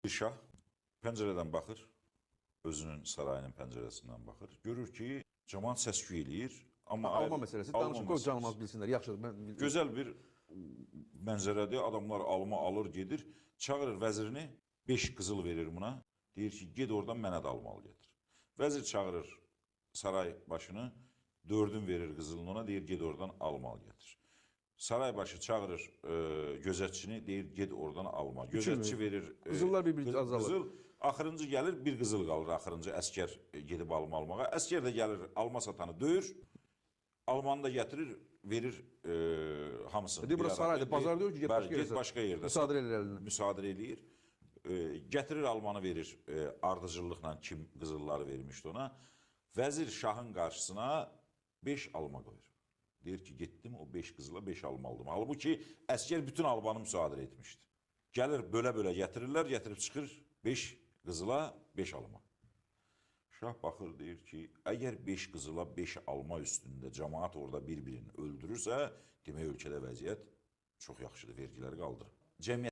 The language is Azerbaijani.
Bir şah pəncərədən baxır, özünün sarayının pəncərəsindən baxır. Görür ki, camaat səs-küy eləyir, amma Alma məsələsi. Danışın, qoy canımız bilsinlər. Yaxşıdır. Mən Gözəl bir mənzərədir. Adamlar alma alır, gedir. Çağırır vəzirini, 5 qızıl verir buna. Deyir ki, ged oradan mənə də alma al gətir. Vəzir çağırır saray başını, 4-ün verir qızılını ona, deyir, ged oradan alma al gətir. Saray başı çağırır gözətçini, deyir, ged oradan alma. Gözətçi verir. Qızıllar bir-bir azalır. Qızıl, axırıncı gəlir, bir qızıl qalır axırıncı əskər gedib alma almağa. Əskər də gəlir, alma satanı döyür. Almanı da gətirir, verir hamısını. Deyir, bura saraydır, bazar deyir ki, get başqa yerdə. Get başqa yerdə. Müsadirə eləyir əlini. Müsadirə eləyir. Gətirir almanı verir ardıcıllıqla kim qızılları vermişdi ona. Vəzir şahın qarşısına 5 alma qoyur. Deyir ki, getdim o 5 qızıla 5 alma aldım. Halbuki əskər bütün almanı müsadirə etmişdi. Gəlir bölə-bölə gətirirlər, gətirib çıxır 5 qızıla 5 alma. Şah baxır, deyir ki, əgər 5 qızıla 5 alma üstündə camaat orada bir-birini öldürürsə, demək ölkədə vəziyyət çox yaxşıdır, vergiləri qaldırır. Cəmiyyət